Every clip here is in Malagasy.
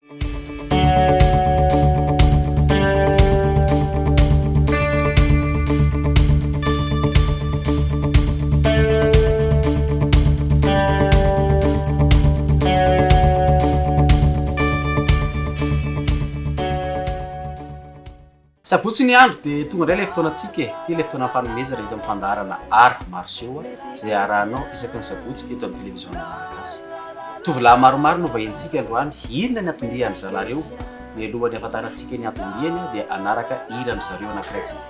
Sabotsy ny andro dia tonga indray ilay fotoanantsika e! Ity ilay fotoana fanomezana eto amin'ny fandaharana Art Martiaux izay arahanao isaky ny sabotsy eto amin'ny televiziona malagasy. Tovolahy maromaro no vahinintsika androany, inona ny anton-dian-dry zalahy ireo? Mialohan'ny hahafantarantsika ny anton-diany dia hanaraka hiran-dry zareo anankiray tsika.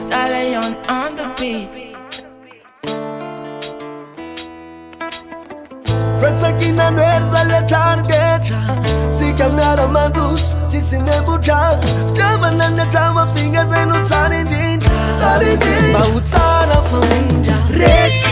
Saleon on the beat. Firaisankina no hery zalatrany rehetra Tsika miara-mandroso tsisy nembotra Fitiavana ny hatramo ampinga zay no tsara indrindra Tsara indrindra Mba ho tsara famindra Reto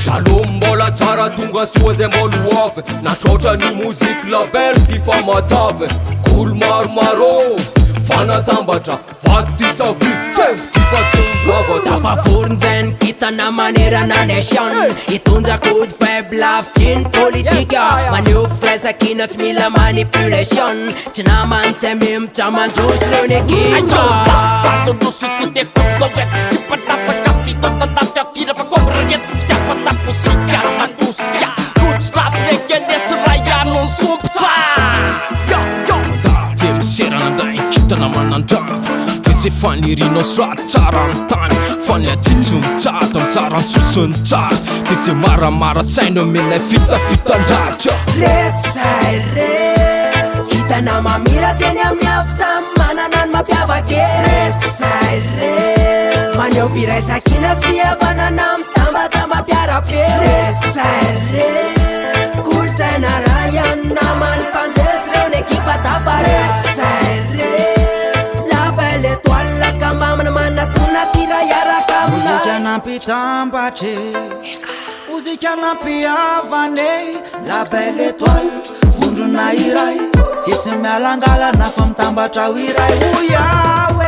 Shalom mbola tsara tonga soa zay mbola ho avy Natraotra ny moziky label ty fa matavy Kolo maromaro fanatambatra vato ty savy ty fa tsy mivavatra Tafavoron-dray ny kintana manerana nation Hitondra coup de faible lavitry ny politika Maneho firaisankina tsy mila manipulation Tsy naman'ny tsy mihemotra mandroso ireo ny ekipa Dia miserana ndray kintana manandranto Dia zay fanirianao soa tsara ny tany Fa ny aty tsy mitsahatra mitsara ny soa sy ny tsara Dia zay maramara saina omenay fitafitan-dratsy Reto zahay reo Kintana mamiratra eny amin'ny afo Samy manana ny mampiavaka e Reto zahay reo Maneho firaisankina sy fihavanana Mitambatra mampiara-peo Reto zahay reo Kolontsaina ray ihany naman'ny mpandresy Reo ny ekipa tafaresy Zahay reo La belle étoile ka mamana manatona mpira hiaraka aminay Mozika nampitambatry Mozika nampihavana e La belle étoile Vondrona iray Tsisy mialangalana fa mitambatra ho iray Hoy aho e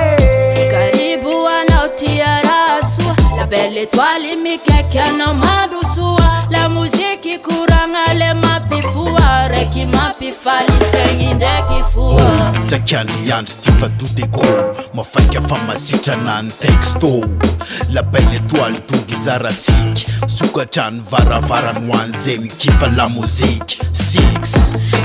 Karibu anao tia raha soa La belle étoile mikaiky anao mandrosoa La musique koragna le mampifoha Raiky mampifaly saigny ndraiky foa Tsakiandry andry ty fa tout est gros Mafaika fa masitrana ny texto La belle étoile dongy zaratsiky Misokatra ny varavarany ho an'izay mikifa la musique Six.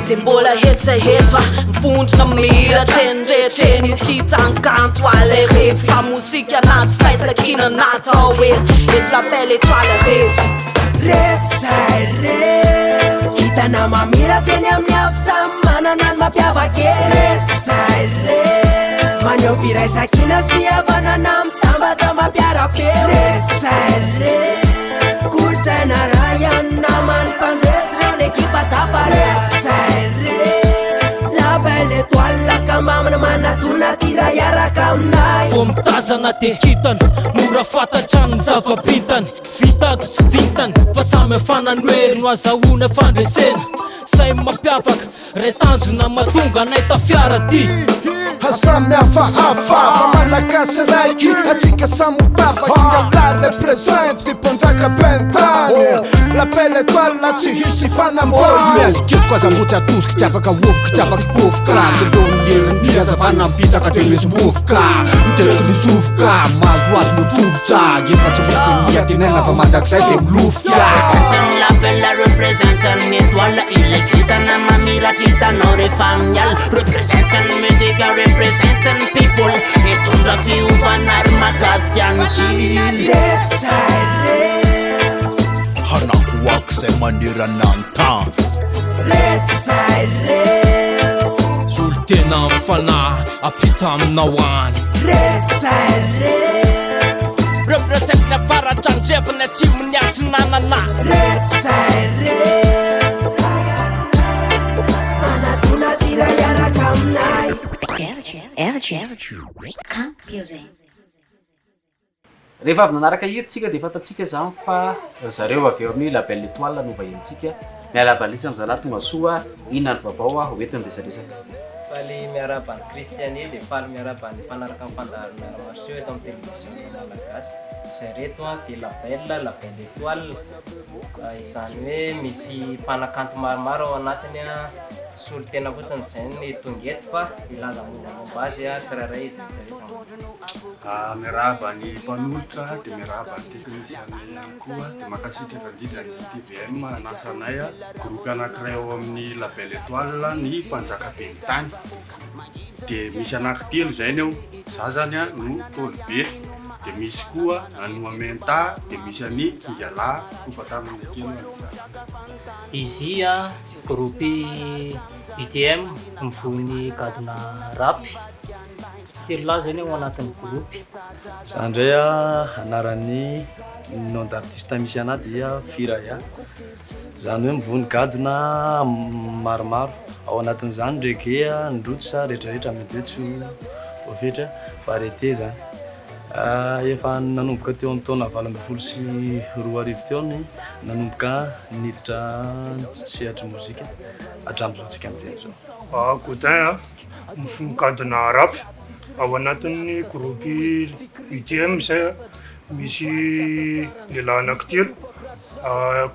Dia mbola eto zay eto ah, mivondrona mihiratra eny rehetra eny io kitan-kanto ah, lay rehefa mozika anaty firaisankina natao hery eto la belle étoile reto. Reto zahay reo Kintana mamiratra eny amin'ny afo Samy manana ny mampiavaka e Reto zahay reo Maneho firaisankina sy fihavanana Mitambatra mampiara-peo Reto zahay reo Kolontsaina ray ihany naman'ny mpandresy Reo ny ekipa tafaresy Zahay reo La belle étoile ka mamana manatona ty raha hiaraka aminay Vao mitazana dia kintana, mora fantatra ny zava-bintany Vitako tsy vintany, fa samy hafana ny hery no azahoana fandresena Sahy mampiavaka, ray tanjona mahatonga anay tafiara ty Samy hafahafa fa Malagasy raiky Atsika samy ho tafaky La represente mpanjaka bentany La belle étoile tsy hisy fanambany Miazo ketroko aza mbotsy atosika Tsy afaka ovoka tsy afaka kofoka Tsy leon'ny herin'ny hazavana mipitaka dia misy movoka Mitetika misofoka mahazoazo mitsofotra Efa tsy misy ny antenaina fa mandrakizay dia milofika Representan'ny la belle representan'ny étoile Ilay kintana mamiratra hitanao rehefa amin'ny alina Representan'ny musique representan'ny people Hitondra fiovana ary mahakasika ny kily Reto zahay reo. manerana ny tany. Reto zay reo. Solontena amin'ny fanahy ampita aminao any. Reto zay reo. Represent ny avaratra andrefana atsimo ny atsinanana. Reto zay reo. Manatona ty raha hiaraka aminay. Rehefa avy nanaraka hira tsika dia fantatsika izany fa ry zareo avy eo amin'ny La Belle Etoile no vahinintsika. Miarahaba an'lisany zalahy tonga soa, inona ny vaovao ho entin'ny resadresaka. Faly miarahaba an'i Christiani dia faly miarahaba ny mpanaraka ny fandaharana Art Martiaux eto amin'ny televiziona malagasy. Izay ireto dia La Belle, La Belle Etoile, izany hoe misy mpanakanto maromaro ao anatiny. Solontena fotsiny izay ny tonga eto fa hilaza mombamomba azy tsirairay izy rehetra rehetra. Miarahaba ny mpanolotra dia miarahaba ny teknisiana ihany koa dia mankasitraka indrindra ny tvm nanasa anay groupe anankiray ao amin'ny La Belle Etoile ny mpanjaka ben'ny tany dia misy anankitelo izay ny ao za zany no Paul be dia misy koa an'i Moamenta dia misy an'i Kingalahy kofa-tanana kely anisan'ny. Izy Groupe UTM mivoy ny gadona rap. Telo lahy zay ny ao anatin'ny groupe. Za ndray a, anaran'ny nom d'artiste misy anah dia Firaya. Zany hoe mivoy ny gadona maromaro, ao anatin'izany reggae, ny roots, retraretra mety hoe tsy ho voafetra, variété zany. Efa nanomboka teo amin'ny taona 2018 teo ny nanomboka niditra sehatry mozika hatramin'izao tsika miteny izao. Godin a, mifono-gadona rap ao anatin'ny groupe UTM izay misy lehilahy anankitelo,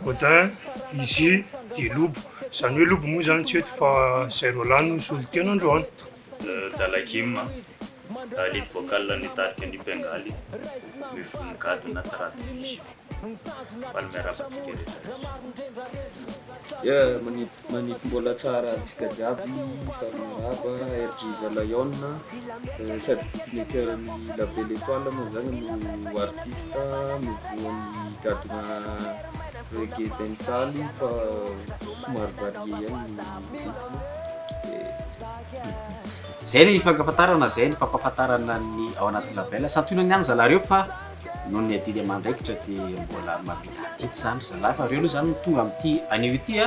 Godin, Izy dia Lobo. Izany hoe Lobo moa izany tsy eto fa izay roalahy no solontena androany. Dalakim, lead vocal ny tarika ny Bengali, mivono gadona trad vision. Faly miarahaba antsika rehetra rehetra. Yeah, manipy manipy mbola tsara antsika jiaby, faly miarahaba, RJ Zalayon, sady beatmaker ny La Belle Etoile moa zany no artiste mivoha ny gadona reggae dancehall fa somary varié ihany ny rythme de zay. Zay ny fankafantarana zay ny fampafantarana ny ao anatin'ny label. Santionany ihany zalahy reo fa noho ny adidy amandraikitra dia mbola mamita adidy zany ry zalahy fa reo aloha zany no tonga amin'ity anio ity a.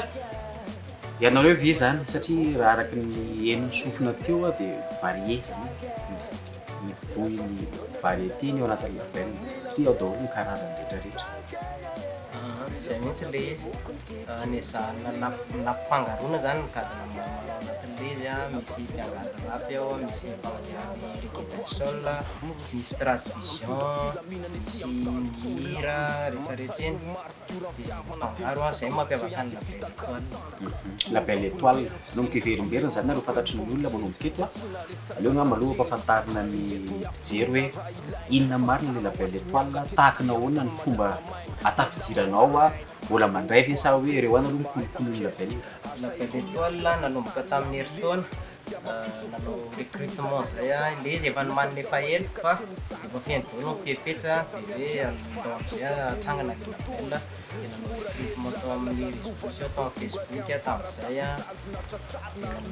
Ianareo ve zany satria raha araka ny henon'ny sofina teo a dia varié zany mivoy ny variété ny ao anatin'ny label satria ao daholo ny karazany rehetra rehetra. Izay mihitsy ilay izy. Nezahana nampifangaroana izany ny gadona maromaro ao anatin'ilay izy. Misy mpiangaly rap ao, misy mpangaly reggae dancehall, misy trad vision, misy mihira rehetrarehetra iny. Dia mifangaro, izay no mampiavaka ny La Belle Etoile. La Belle Etoile. Manomboka hiverimberina izany nareo fantatry ny olona manomboka eto a. Aleo angamba aloha ampahafantarina ny mpijery hoe inona marina ilay La Belle Etoile, tahaka ny ahoana ny fomba ahatafidiranao a, mbola mandray ve sa hoe ireo ihany aloha mikolokolo ny La Belle? La Belle Etoile nanomboka tamin'ny herintaona, nanao recrutement zay ilay izy efa nomanina efa ela fa efa feno daholo ny fepetra dia hoe atao amizay atsangana ilay La Belle dia nanao recrutement tao amin'ny réseaux sociaux tao amin'ny Facebook tamin'izay dia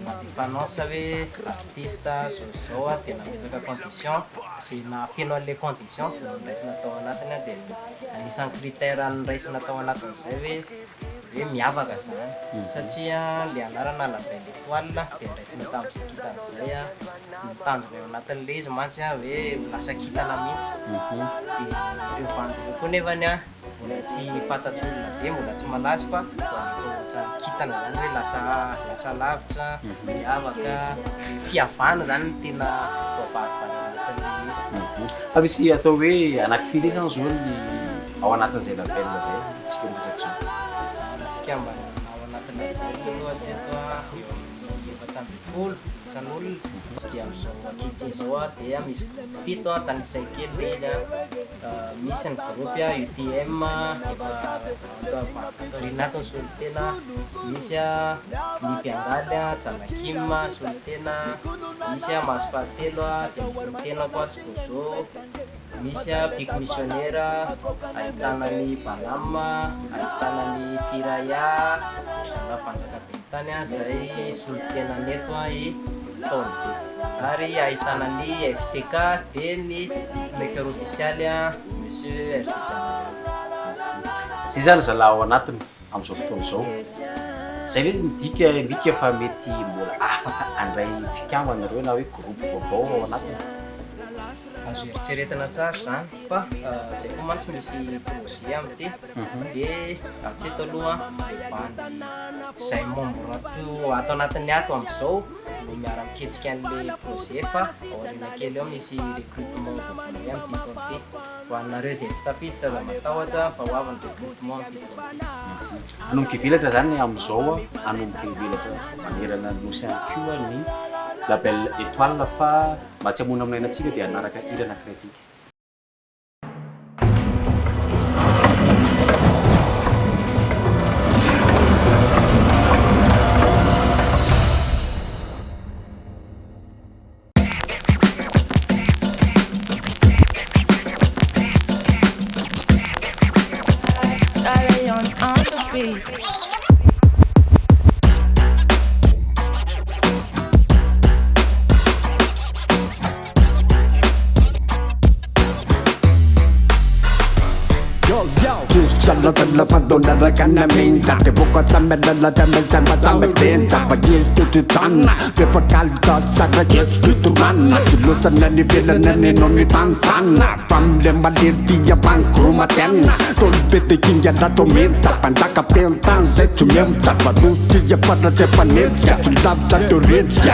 nandefa annonce hoe artiste zao sy zao dia nametraka condition izay nahafeno an'ilay condition no noraisina tao anatiny dia anisan'ny critère noraisina tao anatin'izay hoe hoe miavaka izany satria ilay anarana La Belle Etoile dia noraisina tamin'izay kintana izay ny tanjona eo anatin'ilay izy mantsy hoe ho lasa kintana mihitsy dia ireo bandy ireo koa nefany mbola tsy fantatr'olona be mbola tsy malaza fa vao alefa ohatran'ny kintana izany hoe lasa lasa lavitra miavaka fihavana izany no tena voabaribary ao anatin'ilay izy. Fa misy atao hoe anaky firy izany izao ny ao anatin'izay label izay tsika miresaka izao? Mpikambana ao anaty label aloha hatreto eo amin'ny 14 isan'olona dia amin'izao ankehitriny izao dia misy groupe fito tanisaiko kely ilay izy Misy ny groupe UTM efa ato aoriana ato ny solontena, misy ny mpiangaly Janakim solontena, misy maso fahatelo izay misy ny tenako sy Bozo. Misy Pic Missionnaire, ahitana an'i Balam, ahitana an'i Firaya, zalahy mpanjaka be ny tany izay solontenany eto i Taolo be. Ary ahitana ny FTK dia ny beatmaker ofisialy Monsieur RJ Zanalala. Zay zany zalahy ao anatiny amin'izao fotoana izao. Zay ve midika midika fa mety mbola afaka handray mpikambana nareo na hoe groupe vaovao ao anatiny? Azo eritreretina tsara izany fa zay koa mantsy misy projet amin'ity dia hatreto aloha le bandy izay membre ato ato anatin'ny ato amin'izao no miara-miketrika an'le projet fa aoriana kely ao misy recrutement vaovao indray amin'ity taona ity. Ho anareo izay tsy tafiditra aza matahotra fa ho avy ny recrutement amin'ity taona ity. Hanomboka hivelatra izany amin'izao, hanomboka hivelatra manerana ny Nosy ihany koa ny Label Etoile fa Mba tsy hamono amin'ny ainantsika dia hanaraka hira anankiray tsika.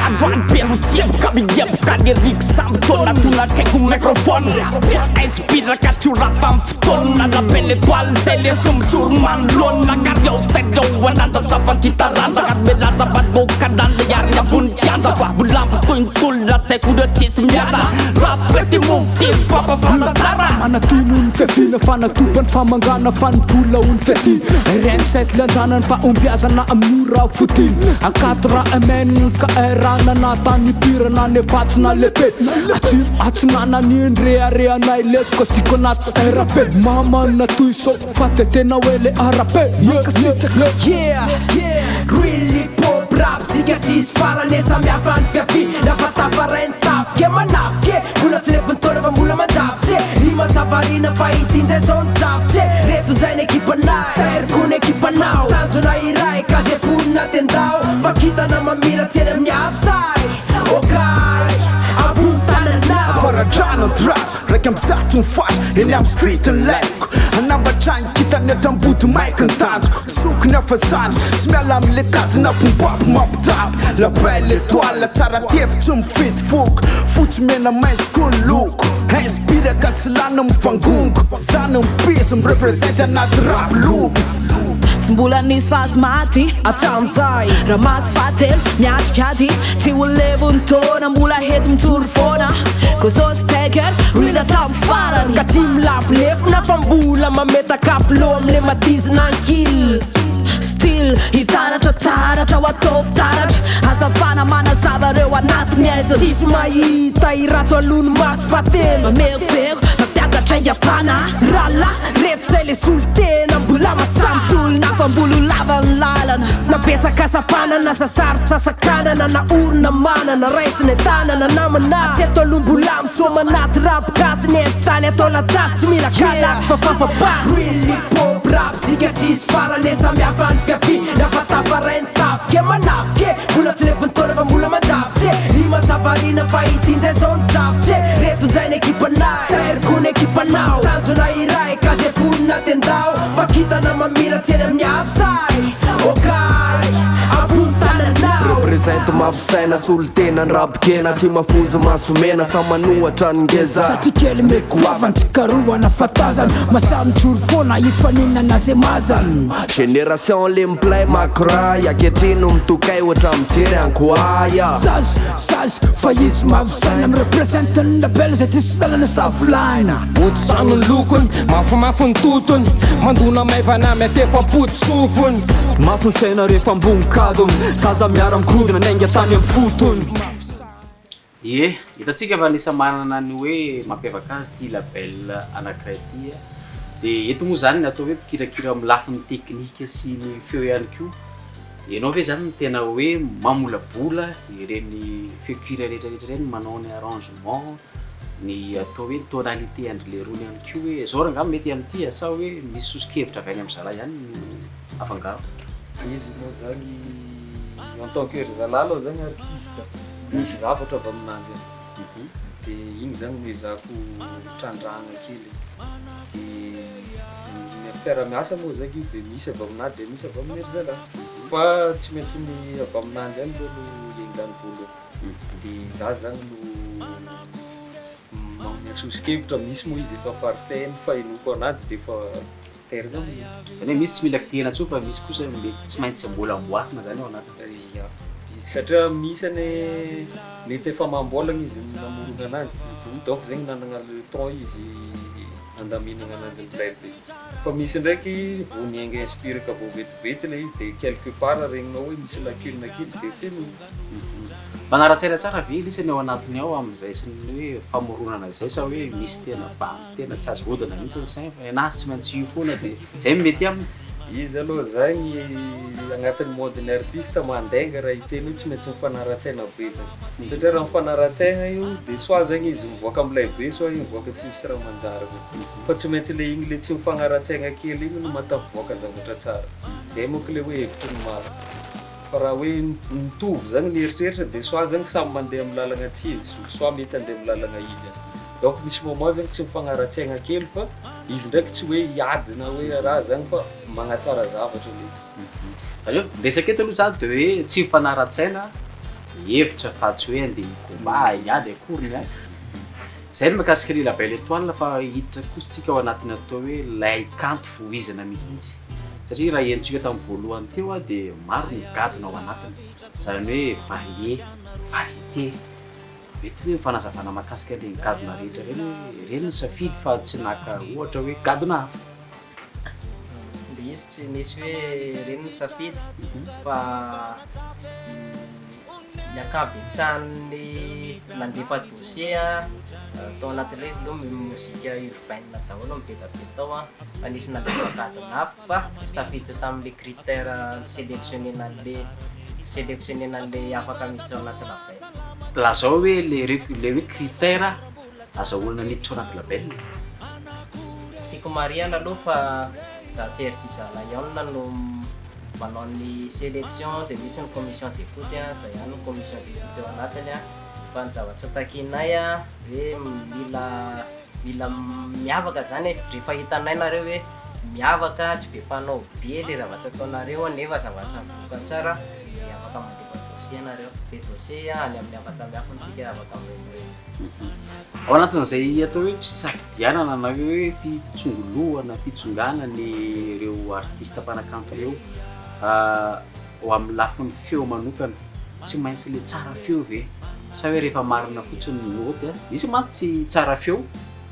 Androany be no tsiepoka miemboka ny eriky samby taona tona akaiky microphone Inspiraka tsy ho rava amin'ny fotoana La belle étoile zay leso mijoro manoloana Kareo sainao anandratra taranja Milaza manomboka nala ary ambony kianja Fa mbola mitohy ny tolona saiko ireo tsisy miala Rap ty move ty mpampafantatra Manatino ny fiaviana Fanatoba ny famangana Fa ny vola ho ny fiadiana RN7 lanjana ny fahombiazana amin'ny ora fotiny Ankato raha MNKR nanatany ipirana nefa tsy nalehibe Atsimo atsinanana ny reharehanay lesoka siko anaty RP Mahamana toy izao fa dia tena hoe le RP Yeah, real hip hop rap sika tsisy farany samy hafa ny fiaviana fa tafaray ny tafika manafika mbola tsy lefon'ny taona fa mbola manjavotry ny mazavarina fa ity njay zao ny drafitry reto njay ny ekipanay tairiko ny ekipanao tanjona iray ka zay vonona tendao fa kintana mamiratsy eny amin'ny afsay okay ambony tananao Avaradrano ny trace, 101 ny fatra eny amin'ny street ny lefiko Hanambatra ny kintana eto ambody mic ny tanjoko Tsoko ny hafazany, tsy miala amin'le kadina bombap mampitapy La belle étoile tsara tefy tsy mifidy foko Fotsy mena maitso koa ny loko Inspiraka tsy lany mivangongo Zany ny biz mi-represente anaty rap loop Tsy mbola nisy fazy maty hatramin'izay Raha maso fahatelo miatrika ady Tsy ho levon'ny taona mbola hety mijoro foana Kozos taker real hatramin'ny farany Ka tsy milavo lefona fa mbola mametaka flow amle matizina ankil Style hitaratra taratra ho atao fitaratra Hazavana manazava reo anatiny aizina Tsisy mahita irato aloha ny maso fahatelo Mamerovero mampiakatra aingam-panahy Rahalahy reto zay le solontena mbola masahy Mitolona fa mbola ho lava ny lalana Napetraka asa-panana asa sarotra sakanana na orona manana raisina an-tanana namana Hatreto aloha mbola misoma anaty rap gasy ny install atao latasy tsy mila kalaky fa fafa basy Real hip hop rap sika tsisy farany samy hafa ny fiaviana fa tafaray ny tafika manafika mbola tsy lefon'ny taona fa mbola manjavotry ny mazavarina fa ity njay zao ny drafitry reto njay ny ekipanay tairiko ny ekipanao tanjona iray ka zay vonona tendao fa kintana mamiratsy eny amin'ny afsay okay ambony tananao Represente mafy saina solontena ny rabokena tsy mafozo maso mena samy manohatra ny ngeza Satria kely megoavana tsy karohana fa tazana Masahy mijoro foana hifaninana zay mazana Génération le miplay makray ankehitriny no mitokay ohatra mijery ankoay Sazy sazy fa izy mafy saina Mi-represente ny label zay diso lalana safolaina Ohatr'izany ny lokony, mafimafy ny totony Mandona maivana miantefa poti-tsofiny Mafy ny saina rehefa ambony kadony Zaza miara-mikodina niainga tany amin'ny fotony. Ie, hitantsika fa anisan'ny manana ny hoe mampiavaka azy ity label anankiray ity. Dia eto moa izany ny atao hoe mpikirakira amin'ny lafiny teknika sy ny feo ihany koa. Ianao ve izany no tena hoe mamolavola ireny feon-kira rehetra rehetra ireny, manao ny arrangement, ny atao hoe tonalité an-dry lerony ihany koa hoe izao rangaha mety amin'ity sa hoe misy soso-kevitra avy any amin'ny zalahy ihany no afangaro? Izy moa zany en tant que ry zalahy aloha zany artiste misy zavatra avy aminanjy any de igny zany no ezahako trandrahagna kely de ny mpiara-miasa moa zany io de misy avy aminahy de misy avy amin'ny ry zalahy fa tsy maintsy ny avy aminanjy ihany aloha no iaingany voalohany. De za zany no manome soso-kevitra, misy moa izy efa parfait ny fahenoako ananjy de efa tairina amin'iny. Zany hoe misy tsy mila kitihina intsony fa misy kosa mety tsy maintsy mbola amboarina zany ao anatiny. Ia, satria misy anie mety efa amam-bolagna izy namorona ananjy, donc zegny nanagna le temps izy nandaminagna ananjy milay be. Fa misy ndraiky vao niainga inspiraka vao vetivety le izy de quelque part regninao hoe misy lacune kely de fenoina. Manara-tsaina tsara ve lisany ao anatiny ao amin'izay sy ny hoe famoronana izay sa hoe misy tena bandy tena tsy azo ahodina mihitsy ny sainy fa nenazy tsy maintsy io foana dia izay no mety aminy? Izy aloha zagny agnatin'ny monde-n'ny artiste mandainga raha hiteny hoe tsy maintsy mifanara-tsaina be zany satria raha mifanara-tsaina io de soit zagny izy mivoaka milay be soit izy mivoaka tsisy raha manjary be fa tsy maintsy le igny le tsy mifagnara-tsaigna kely igny no mahatafavoaka zavatra tsara zay manko le hoe hevitry ny maro. Fa raha hoe mitovy zany ny eritreritra dia soit zany samy mandeha amin'ny lalagna tsy izy, soit mety handeha amin'ny lalagna izy ihany. Donc misy moment zany tsy mifagnara-tsaigna kely fa izy ndraiky tsy hoe hiady na hoe raha zany fa magnatsara zavatra le izy. Zany hoe ny resaka eto aloha zany dia hoe tsy mifanara-tsaina hevitra fa tsy hoe andeha hi-combat, hiady akory ny ahy. Zay ny mahakasika ny La Belle Etoile fa hiditra kosa tsika ao anatin'ny atao hoe lay kanto vohizana mihitsy satria raha henontsika tamin'ny voalohany teo aho dia maro ny gadona ao anatiny izany hoe varie, variété, mety hoe fanazavana mahakasika an'ireny gadona rehetra ireny hoe ireny ny safidy fa tsy naka ohatra hoe gadona hafa. Le izy tsy nisy hoe ireny ny safidy fa ny ankabetsahan'ny nandefa dossier tao anatin'ilay izy aloha mozika urbaine daholo no be dia be tao fa nisy nandefa gadona hafa fa tsy tafiditra tamin'ilay critère ni-selectionner-na an'ilay selectionner-na an'ilay afaka miditra ao anaty label. Lazao hoe le le hoe critère azahoana miditra ao anaty label. Tiako marihana aloha fa za sy RJ Zalayon no manao ny sélection dia misy ny commission d'écoute zay ihany ny commission d'écoute eo anatiny fa ny zavatra takianay hoe mila mila miavaka zany e, rehefa hitanay nareo hoe miavaka tsy be mpanao be le zavatra ataonareo nefa zavatra mivoaka tsara dia afaka mandefa dossier nareo, le dossier any amin'ny hafatsamihafa tsika afaka miresaka. Ao anatin'izay atao hoe fisafidianana na hoe fitsongolohana, fitsongana ny ireo artista mpanakanto ireo, ho amin'ny lafiny feo manokana, tsy maintsy le tsara feo ve sa hoe rehefa marina fotsiny ny naoty, misy manko tsy tsara feo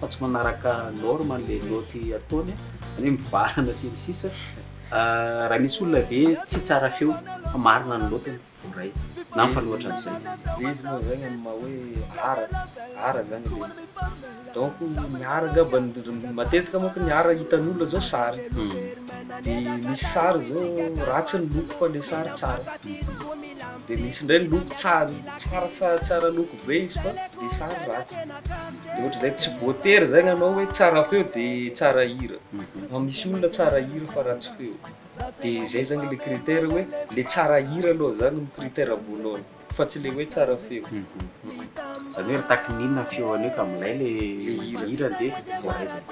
fa tsy manaraka norme le naoty ataony, zany hoe mivalana sy ny sisa, raha misy olona ve tsy tsara feo fa marina ny naotiny? Voaray na mifanohitra an'izay. Le izy moa zany amin'ny maha hoe art, art zany le izy. Donc ny art angamba matetika manko ny art hitan'olona zao sary, de misy sary zao ratsy ny loko fa le sary tsara, de misy ndray loko tsara tsara sa- tsara loko be izy fa le sary ratsy, de ohatr'izay tsy voatery zany anao hoe tsara feo de tsara hira, fa misy olona tsara hira fa ratsy feo. De zay zany le critère hoe le tsara hira aloha zany no critère voalohany fa tsy le hoe tsara feo. Zany hoe ry takin'inona ny feo an'io ka milay le hira de voaray zay.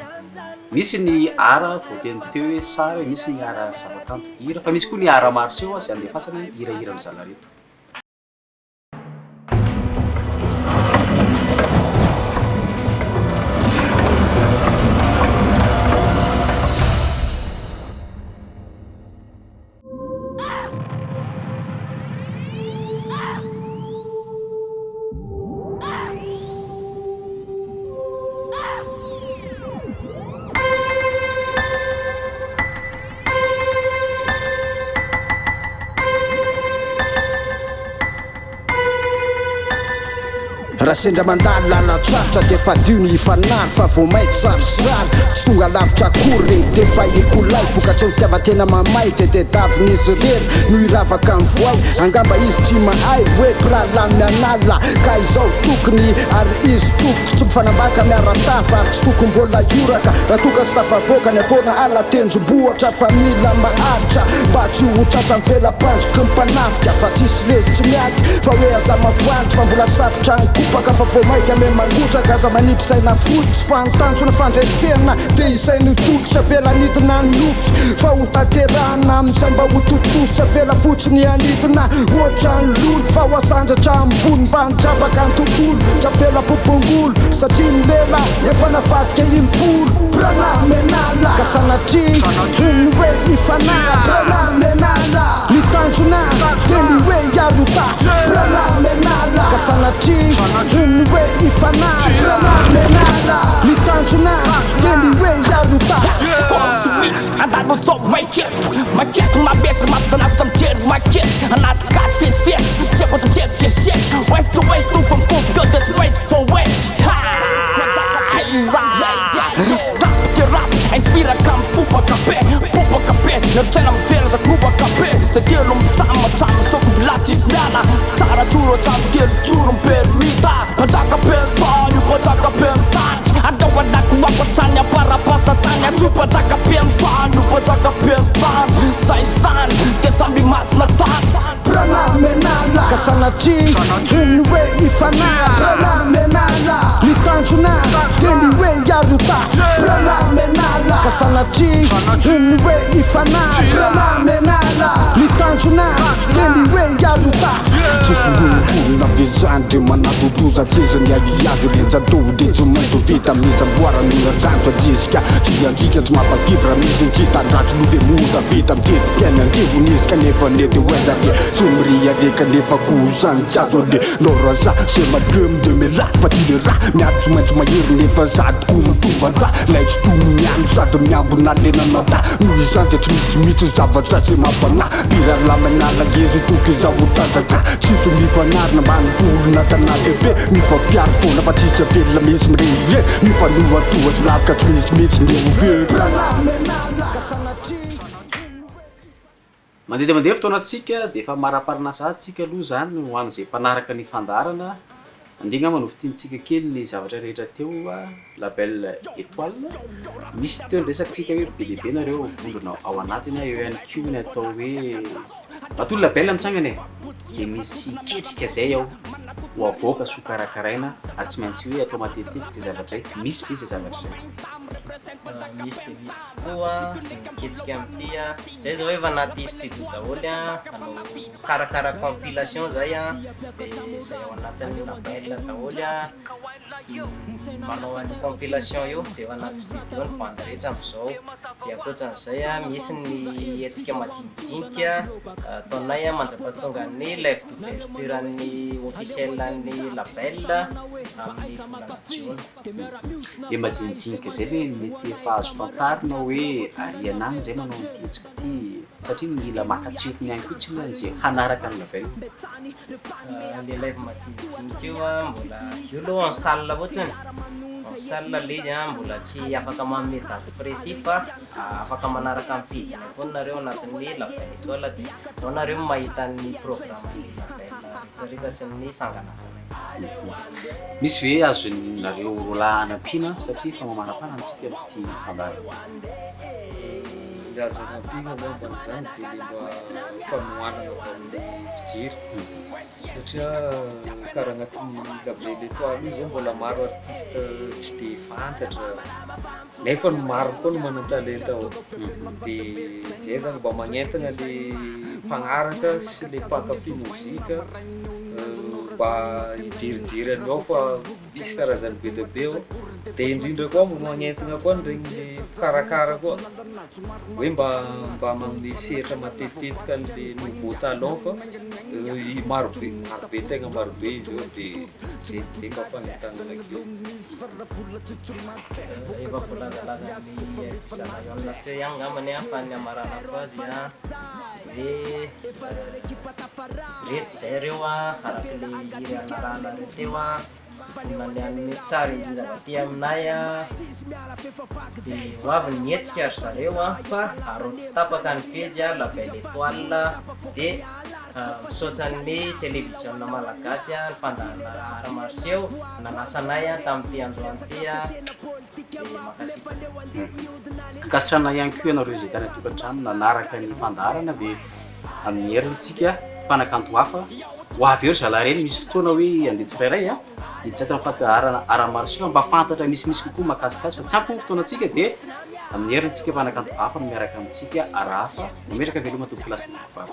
Misy ny art voateny teo hoe sary, misy ny art zavakanto hira fa misy koa ny art martiaux izay andefasana hirahiran'ny zalahy reto. Raha sendra mandalo lalan-tsarotra dia fadio ny hifanary fa vao mainka sarisary tsy tonga lavitra akory re d'efa ekolay vokatry ny fitiavan-tena mamay dia tediavin'izy irery no hiravaka ny voay angamba izy tsy mahay hoe mpirahalahy mianala ka izao tokony ary izy tompoko tsy mifanambaka miara-tafa ary tsy tokony mbola hioraka raha toa ka tsy tafavoaka ny havoana ala tendrombohitra fa mila maharitra mba tsy ho tratra ny vela-pandriky ny mpanafika fa tsisy resy tsy miady fa hoe aza mavandy fa mbola tsy tapitra ny kopaka fa vao maika me mangotraka aza manipy saina fotsy fa ny tanjona fandresena dia izay no toky tsy avela hanidina ny nofy fa ho tanterahana amin'izay mba ho tontosa tsy avela fotsiny hanidina ohatran'ny lolo fa ho asandratra ambony mba handravaka ny tontolo tsy avela popongolo satria ny lela efa navadika impolo Pralamenala ka sanatria ny hoe hifanary Pralamenala ny tanjona dia ny hoe hiaro tafo Pralamenala ka sanatria ny hoe hifanary Pralamenala ny tanjona dia ny hoe hiaro tafo Kosmix, andalo zao maiketo Maketo mabetsaka mampitanatitra mijery makety Anaty katsy fetsifetsy, tsy haiko mijery kesety West to west fa mikomboka dia tsy maintsy voaety Ha! Aiza! Rap ke rap, inspiraka mitobaka be Bobaka be, ny heritsaina mivelatra grobaka be Zay telo mitsamatsama, soko mbola tsisy miala Tsara joro hatramin'ny telo joro miperimita Mpanjaka be ny tany, mpanjaka be ny tany Andao anakoako hatrany am-parapasatany Antsoy mpanjaka be ny tany, mpanjaka be ny tany Zay izany, dia samy masina tany Pralamenala ka sanatria ny hoe hifanary Pralamenala ny tanjona dia ny hoe hiaro tafo Pralamenala ka sanatria ny hoe hifanary Pralamenala ny tanjona dia ny hoe hiaro tafo Tsisy lonilonina avy izany dia manatontosa Tsisy ny ahiahy renjan-toho dia tsy maintsy ho vita Misy amboara ny ranjo anjisika Tsy anjika tsy mampakivy raha misy ny tsy hitan-dratsy Love mora vita mitetika ny andevony izy kanefa nety ho aiza re Tsy miriaria kanefa koa zany tsy azo aleha Nord za c'est ma plume de mes lacs Fa ty le raha miady tsy maintsy mahery nefa sady koa mitombandà Lay tsy toy ny miandry sady miambina lenan'ata Noho izany dia tsy misy mihitsy zavatra sy mampanahy Mpirahalahy manala ngezy toky izao ho tanjaka Tsisy mifanarina ambanivolo na tanàn-dehibe Mifampiaro foana fa tsisy velona misy mirehirehy Mifanohatoha tsy lavitra tsy misy mihitsy ny ho very Mandeha dia mandeha ny fotoanantsika dia efa maraparana sahady tsika aloha izany ho an'izay mpanaraka ny fandaharana. Andeha angamba nofintinintsika kely ny zavatra rehetra teo La Belle Etoile. Misy teo ny resakantsika hoe be dia be nareo vondrona ao anatiny, eo ihany koa ny atao hoe matoa ny label mitsangana e, dia misy ketrika izay ao ho avoaka sy ho karakaraina ary tsy maintsy hoe atao matetitetika izay zavatra izay. Misy ve izay zavatra izay? Misy dia misy tokoa ny miketrika amin'ity. Izay izao efa anaty studio daholo, hanao mikarakara compilation zay an, de zay ao anatin'ny label daholo an, manao an'io compilation io, de efa anaty studio ny bandy rehetra amin'izao, de ankoatran'izay an, misy ny hetsika majinijinika ataonay an mandra-pahatongan'ny live d'ouverture an'ny officiel an'ny label amin'ny volana jiona. Le majinijinika zay ve mety efa azo fantarina hoe ariana any zay manao an'ity hetsika ity? Satria mila maka tsirony ihany koa tsinona izay hanaraka ny label. Le live majinijinika io an, mbola io aloha en salle fotsiny, en salle le izy an, mbola tsy afaka manome date précis fa afaka manaraka ny pejinay foana nareo anatin'ny label étoile dia ao nareo mahita ny programme-n'ny label rehetrarehetra sy ny sanganasanay. Misy ve azonareo roalahy anampiana satria efa mamaraparana antsika amin'ity fandaharana ity? Ny azo anampiana angamba an'izany dia le mba fanohanana avy amin'ny mpijery satria karaha agnatin'ny label étoile io zao mbola maro artiste tsy de fantatra nefa ny maro koa no manan-talenta ao de zay zany mba magnentana le mpagnaraka sy le mpankafy mozika mba hijerijery an'io ao fa Misy karazany be dia be ao, dia indrindra koa mbo magnentana koa an'iregny le mpikarakara koa hoe mba mba magnome sehatra matetitetika an'le nouveau talent fa i maro be maro be tegna maro be izy eo de zay zay mba fagnentanana kely. Efa voalazalazan'ny Artiste Lion teo ihany angambany an, fa ny hamaranako azy an, hoe reto izay ireo an, araka ilay hira narahanareo teo an. Vonona ny hanome tsara indrindra avy aty aminay dia ho avy ny hetsika ry zareo a fa araho tsy tapaka ny pejy La Belle Etoile dia misaotra ny televiziona malagasy ny fandaharana art martiaux nanasa anay tamin'ity androany ity dia mankasitraka. Ankasitrahana ihany koa ianareo izay tany an-tokantrano nanaraka ny fandaharana dia amin'ny heriny tsika mpanakanto hafa ho avy eo ry zalahy ireny misy fotoana hoe handeha tsirairay a hiditra ato amin'ny fandaharana art martiaux mba fantatra misimisy kokoa mahakasika azy fa tsy ampy moa ny fotoanantsika dia amin'ny heriny tsika mpanakanto hafa no miaraka amintsika ara hafa mametraka veloma tompoko lahy sy tompoko vavy.